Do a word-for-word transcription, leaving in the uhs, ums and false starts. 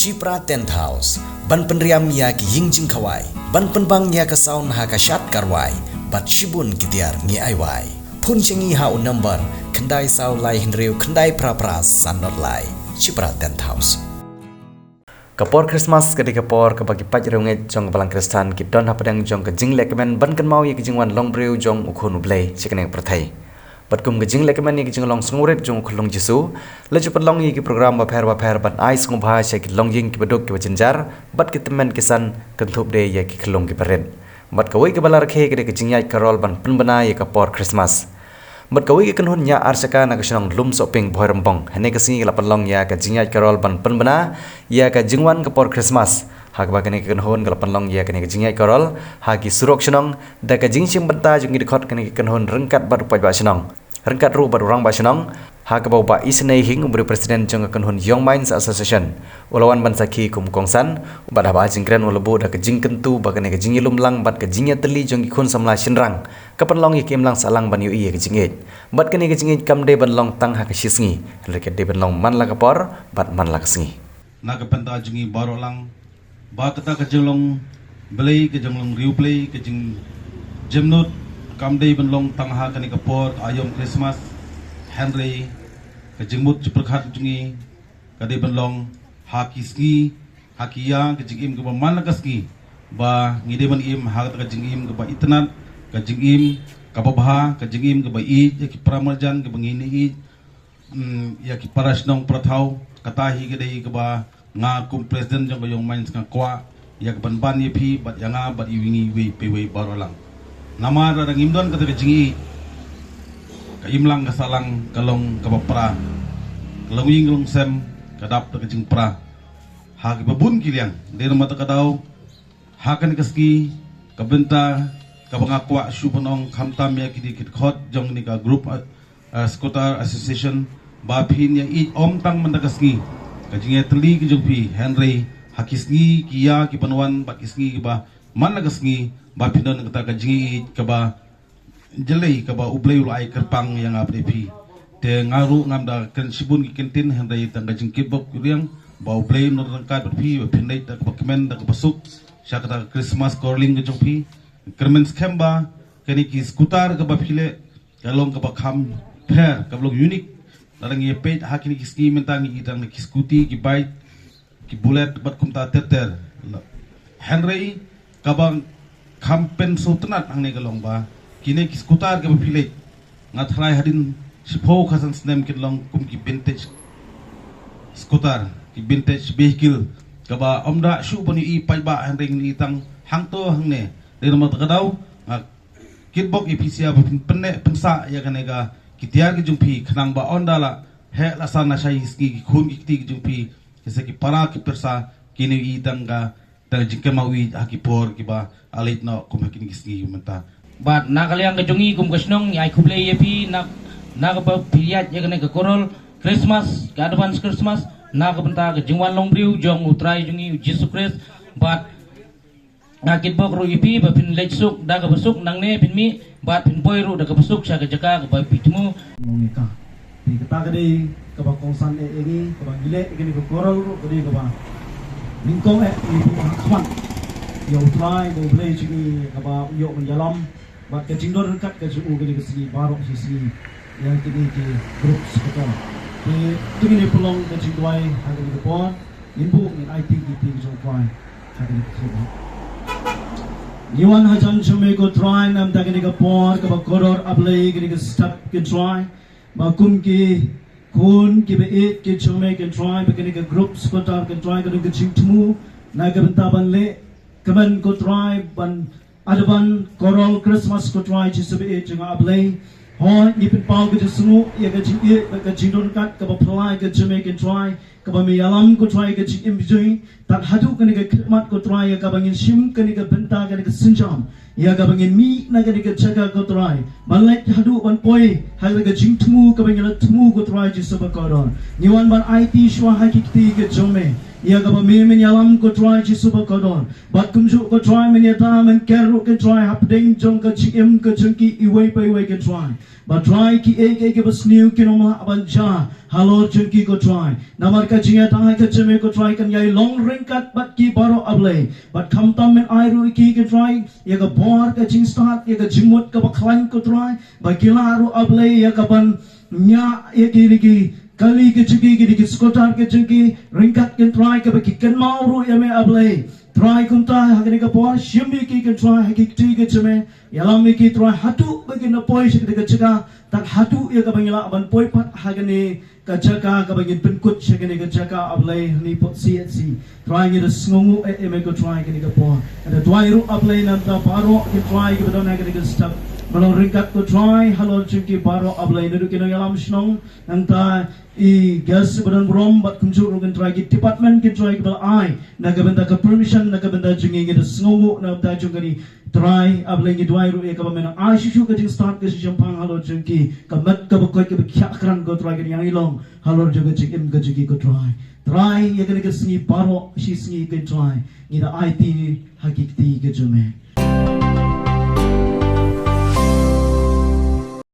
Chipra Tent House, ban pynriam ïa ki ïing jingkhawai, ban pynbang ïa ka sound ha ka shad ka rwai, bad shibun ki tiar ngi ai wai. Phone sha ngi ha u number khyndai saw lai hynriew khyndai phra phra san not lai. Chipra Tent House. Ka por Christmas ka dei ka por kaba ki paid riewngeit jong ka balang Khristan ki don hapdeng jong ka jinglehkmen ban kynmaw ïa ka jingwan longbriew jong u Khun u Blei sha kane ka pyrthei. Bad kum ka jinglehkmen ïa ka jinglong sngewrit jong u Khunlung Jisu, la ju pynlong ïa ki program bapher bapher ban ai sngewbha sha ki longïing kiba duk kiba jynjar, bad ki tymmen ki san kynthup de ïa ki khyllung kiba rit. Bad kawei kaba la rakhe ka dei ka jingïaid karol ban pynbna ïa ka por Christmas. Bad kawei ka kynhun ñiah ar shaka na ka shnong Lumsohping Bhoirymbong, hynne ka sngi ka la pynlong ïa ka jingïaid karol ban pynbna ïa ka jingwan ka por Christmas. Ha kaba kane ka kynhun ka la pynlong ïa kane ka jingïaid karol ha ki surok shnong, da ka jingshim bynta jong ki dkhot kane ka kynhun ryngkat bad u paidbah shnong, ryngkat ruh bad u rangbah shnong, ha kaba u Bah Isynei Hing, u briew president jong ka kynhun Young Minds Association, u la wan ban sakhi kum u kongsan. Bad haba ai jingkren u la buh da ka jingkyntu ba kane ka jingïalum lang bad ka jingïatylli jong ki khun samla shynrang ka pynlong ïa ka imlang sahlang ban ïohi ïa ka jingïeit. Bad kane ka jingïeit kam dei ban long tang ha ka shi sngi, hynrei ka dei ban long man la ka por bad man la ka sngi. Na ka bynta jong ngi baroh lang, ba kata ka jinglong Blei, ka jinglong riewblei, ka jingjemnud, kam dei ban long tang ha kane ka por ka aïom Christmas, hynrei ka jingmut jingpyrkhat jong ngi ka dei ban long ha ki sngi, ha ki ïa ka jingim kaba man la ka sngi, ba ngi dei ban im ha kata ka jingim kaba itynnad, ka jingim kaba bha, ka jingim kaba ïeit ïa ki para marjan kaba ngi ïeit, mm, ïa ki para shnong para thaw. Kata hi ka dei kaba nga kum president jong ka Young Minds nga kwah ïa ka ban ban ïa phi bad ïa nga bad iwei ngi iwei pa iwei baroh lang. Namar lada ngim don kata ka jingïeit, ka imlang ka sahlang ka long kaba pra, ka longïing ka longsem ka dap da ka jingpra ha kiba bun ki liang. Dei namar kata ka daw ha kane ka sngi, ka bynta kaba nga kwah shu ban ong khamtam ïa kine ki dkhot jong kane ka group, eh, eh, Scooter Association, ba phin ïa ïeit ym tang mynta ka sngi, ka jingïatylli ka jong phi, hynrei ha ki sngi ki ïa ki ban wan bad ki sngi kiba man la ka sngi, ba phin don kata ka jingïeit kaba jlei kaba U Blei u la ai kyrpang ïa nga bad ïa phi. Te nga ruh ngam da kren shibun ki kyntien, hynrei tang ka jingkitbok riang ba U Blei un ryngkat bad phi, ba phin leit da kaba kmen da kaba suk sha kata ka Christmas caroling ka jong phi. Kyrmen skhem ba kane ki scooter kaba phi leh ka long kaba kham pher, kaba long unique. Lada ngi peit ha kine ki sngi mynta ngi i tang ki scooty, ki bike, ki bullet bad kumta ter ter. Hynrei kaba kham pynsngewtynnad hangne ka long ba kine ki scooter kaba phi leh, nga tharai hadien shiphew khatsan snem kin long kum ki vintage scooter, ki vintage vehicle, kaba ym da shu ban ïohi paidbah, hynrei ngi i tang hangto hangne. Dei namar kata ka daw nga kitbok ïa phi sha ba phin pynneh pynsah ïa kane ka ki tiar ki jong phi, khnang ba ynda la heh la san la shai sngi, ki khun ki kti ki jong phi, ki sa ki para ki pyrsa kin ïohi tang ka, tang ka jingkynmaw ïeit ha ki por kiba la leit noh kum ha kine ki sngi mynta. Bad na ka liang ka jong ngi kum ka shnong ngi ai khublei ïa phi na, na kaba phi ïaid ïa kane ka carol Christmas, ka advance Christmas, na ka bynta ka jingwan longbriew jong U Trai jong ngi U Jisu Khrist. Bad nga kitbok ruh ïa phi ba phin leit suk da kaba suk nangne, phin mih bad phin poi ruh da kaba suk sha ka jaka kaba phi thmu. Ngi ka, te kata ka dei kaba kongsan eh ïa ngi, kaba ngi leh ïa kane ka carol ruh ka dei kaba nyngkong eh ïa phi ha khmat ïa U Trai, ba U Blei jong ngi kaba u ïoh ban ïalam bad ka jingdon ryngkat ka jong u kane ka sngi baroh shi sngi ïa kine ki group scooter. Te to ngin ïa pynlong ka jingduwai ha kane ka por. Ngin buh, ngin aiti ki ktien jong U Trai ha kane ka por. Ngi wan hajan jong me ko Trai, namar kane ka por kaba kordor, A Blei, kane ka step ko Trai, ba kum ki khun kiba ïeit ki jong me ko Trai, ba kane ka group scooter ko Trai ka don ka jingthmu na ka bynta ban leh kmen ko Trai ban advance carol Christmas ko Trai Jisu ba ïeit jong nga A Blei. Hooid, ngi pynpaw ka jingsngew ïa ka jingïeit bad ka jingdon ryngkat kaba phylla ka jong me ko Trai, kaba me ïalam ko Trai ka jingim jong ngi. Tad haduh kane ka khlieh mat ko Trai ïa kaba ngin shim kane ka bynta, kane ka sienjam, ïa kaba ngin mih na kane ka jaka ko Trai ban leit haduh ban poi ha kane ka jingthmu kaba ngin la thmu ko Trai Jisu ba kordor. Ngi wan ban aiti shuwa ha ki kti ki jong me ïa kaba me men ïalam ko Trai Jisu ba kordor. Bad kumjuh ko Trai men ïada men ker ruh ko Trai hapdeng jong ka jingim ka jong ki iwei pa iwei ko Trai. Ba Trai kiei kiei kiba sniew kin ym lah ban jia halor jong ki ko Trai. Namar ka jingïada ka jong me ko Trai kan ïai long ryngkat bad ki baroh A Blei. Bad khamtam men ai ruh ïa ki ko Trai ïa ka bor ka jingstad ïa ka jingmut kaba khlaiñ ko Trai, ba ki lah ruh A Blei ïa kaban ñiah ïa kine ki kali ka jong ki, kine ki scooter ka jong ki, ryngkat ko Trai kaba ki kynmaw ruh ïa me A Blei. Trai kumta ha kane ka por shim ïa ki ko Trai ha ki kti ka jong me, ïalam ïa ki Trai haduh ba kin da poi sha kane ka jaka, tad haduh ïa kaba ngi lah ban poi pat ha kane ka jaka kaba ngin pynkut sha kane ka jaka A Blei hangne pat C H C. Trai ngi da sngewnguh eh ïa me ko Trai kane ka por. Ngi da duwai ruh A Blei na bynta baroh ki Trai kiba don ha kane ka step. Ba long ryngkat ko Trai halor jong ki baroh A Blei, naduh ki nongïalam shnong, nangta i guest ba don burom bad kumjuh ruh ko Trai ki department ko Trai kiba la ai na ka bynta ka permission na ka bynta jong ngi, ngi da sngewnguh na bynta jong kane Trai A Blei ngi duwai ruh ïa kaba men ai shuh shuh ka jingstad ka jingshemphang halor jong ki, ka met kaba koit kaba khiah krat ko Trai kan ïai long halor jong ka jingim ka jong ki ko Trai. Trai ïa kane ka sngi baroh shi sngi ko Trai ngi da aiti ha ki kti ka jong me.